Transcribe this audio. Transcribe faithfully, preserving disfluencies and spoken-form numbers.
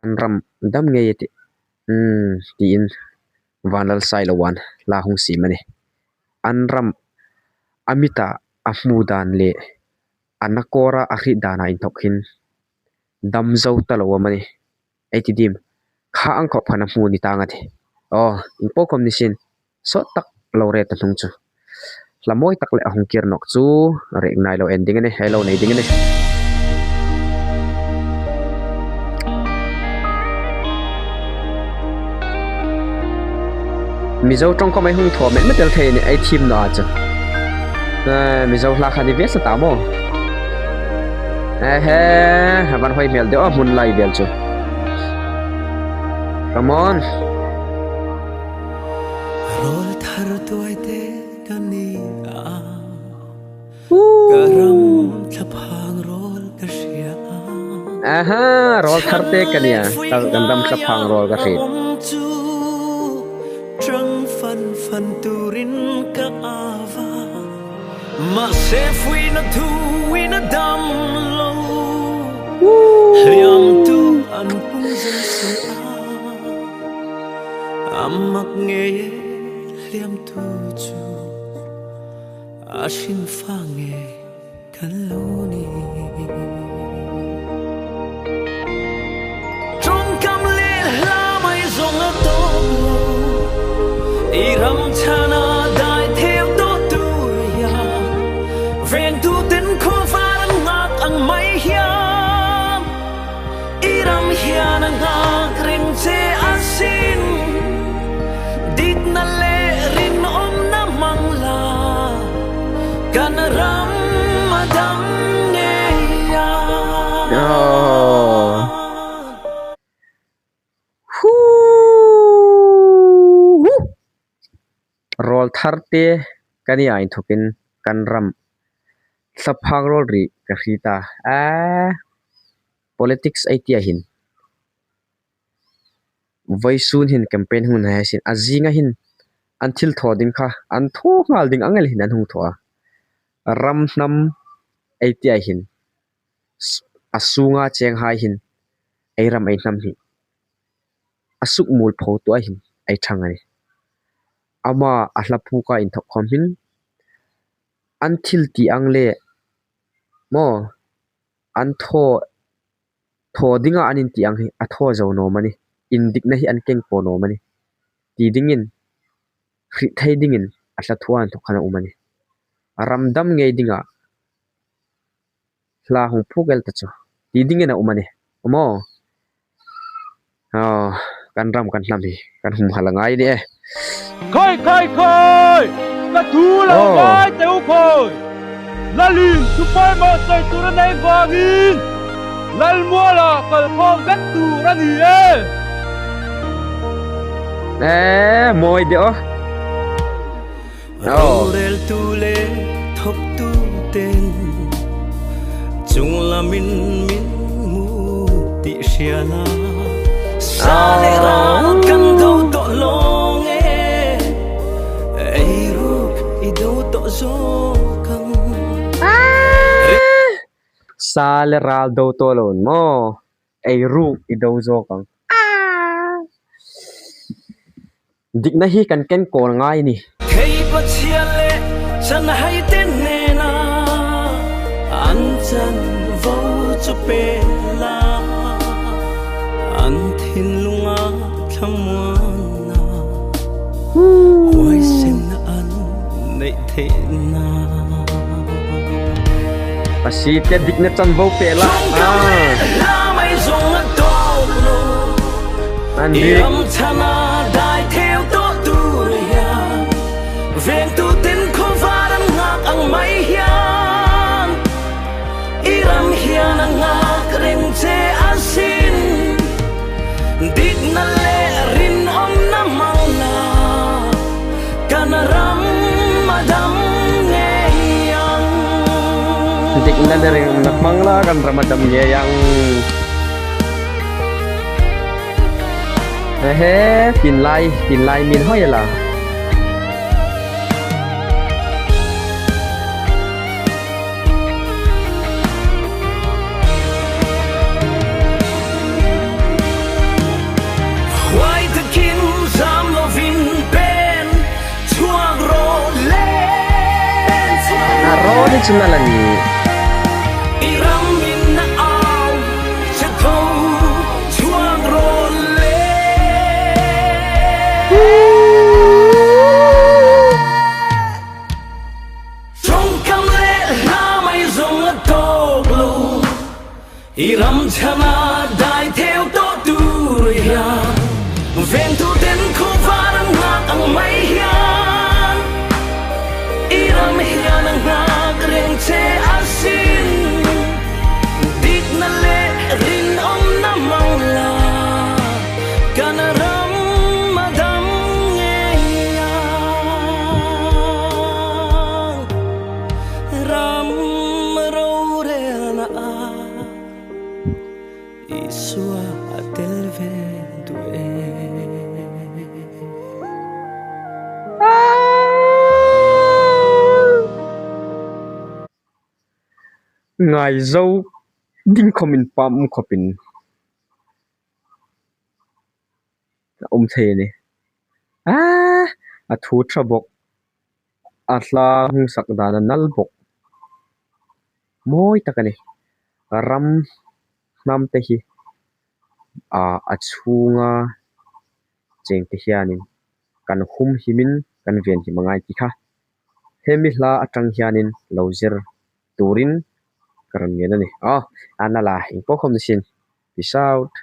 An ram dam ngei a tih, hmm, tiin Vanlalsai Loan hla hung siem a nih. An ram a mita a hmu dan le a nakawra a hriet dana inthok hin dam zo ta lo am a nih. Ei ti dim, kha ang khawp khan a hmu ni tang a tih. Aw, ieng po khawm ni sien, sawt tak lo rel ta hnung chu, hla mawi tak le a hung kir nawk chu, rek ngai lo en ding a nih, hei lo nei ding a nih. Mizo ṭawng khawm ei hung thaw met met el thei a nih, ei thiem naw a chu. Eh, Mizo hla kha ni ve sa ta maw. Ehe, a van hoi hmel de aw, hmun lai vel chu. Come on. Rawl thar tuaite ka ni a. Woo. Ka ram thlaphang rawl ka hria a. Aha, rawl tharte ka ni a. Ka, kan ram thlaphang rawl ka hria. Ṭang fan fan turin ka ava. Mahse fuina thuin a dam lo. Hliamtu an pung zing si a. A mak ngei e hliamtu chu. A hrin fang ngei kan lo ni. Ṭawngkam le hla mai zawng a tawp lo. I ram chana dai theu tawh tur hian, vengtu ten khawvar an ngak ang mai hian, i ram hian a ngak reng che asin. Dikna le rinawmna hmang la, kan ram a dam ngei a. Oh. Hu, hu. Rawl tharte ka ni a inthokin kan ram thlaphang rawl ri ka hriet a. A, politics ei ti a hin, vawisun hin campaign hung ni hai sin, a zinga hin an thil thaw ding kha, an thaw nghal ding ang el hin an hung thaw a. Ram hnam ei ti a hin, s-, a sunga cheng hai hin ei ram ei hnam hi a suk mul pho tu a hin ei thang a ni. Ama a hla phuka inthok khawm hin an thil ti ang le maw, an thaw, thaw dinga an inti ang hi a thaw zo naw am a ni, indikna hi an keng pawh naw am a ni ti dingin, hriet thei dingin a hla thu a inthok khan a um a ni. A ram dam ngei dinga hla hung phuk el ta chu ti dingin a um a ni. Maw. Aw, kan ram kan hnam hi kan humhal a ngai ni e. Khai, khai, khai! Ka thu lo ngai teh u khai! Lalin thu pawimaw sawi tur a nei vangin Lalmuala kal khawm vek tur a ni e. E, mawi de aw. Aw. Roreltu le thawktu ten chunglamin min hmu tih hria la. Sa le ral kan do tawh lo nge, ei ruok i do tawh zawk ang. Sa le ral do tawh lo maw, ei ruok i do zawk ang. Dikna hi kan keng kawl ngai ni. Thei Pathian le chanhai te hnena an chanvo chu pe la, an thinlunga thlamuanna huaisenna an neih theihna. Pasite dikna chanvo pe la. Ah. An ri. Ram chana dai theu tawh tur hian, vengtu ten khawvar an ngak ang mai hian, i ram hian a ngak reng che asin. Dikna le rinawmna hmang la, kan ram a dam ngei ang. Dikna le rinawmna hmang la, kan ram a dam ngei ang. Ehe, tin lai, tin lai min hoi la. Chun a la ni. I ram in na au, cha tho, chuang ro le. Ṭawngkam le hla mai zong a tawk lo. I ram chana dai theu tawh tur hian, vengtu ten khuo var an ngak ang mai hian, i ram hian a ngak reng che asin. Dikna le rinawmna mang la, kan ram a dam ngei a. Ram rorelna a Isua a tel ve duh e. Ngai zo ding khawmin pam um khawpin a um thei a ni. A, a thu ṭha bawk, a hla hung sak dan a nal bawk. Mawi tak a ni. Ram hnam te hi, a, a chhunga cheng te hianin kan humhimin kan venhim a ngai ti kha. Hemi hla aṭang hianin lo zir turin ka rawn ngen a ni. Aw, a nal a, ieng po khawm ni sin. Peace out.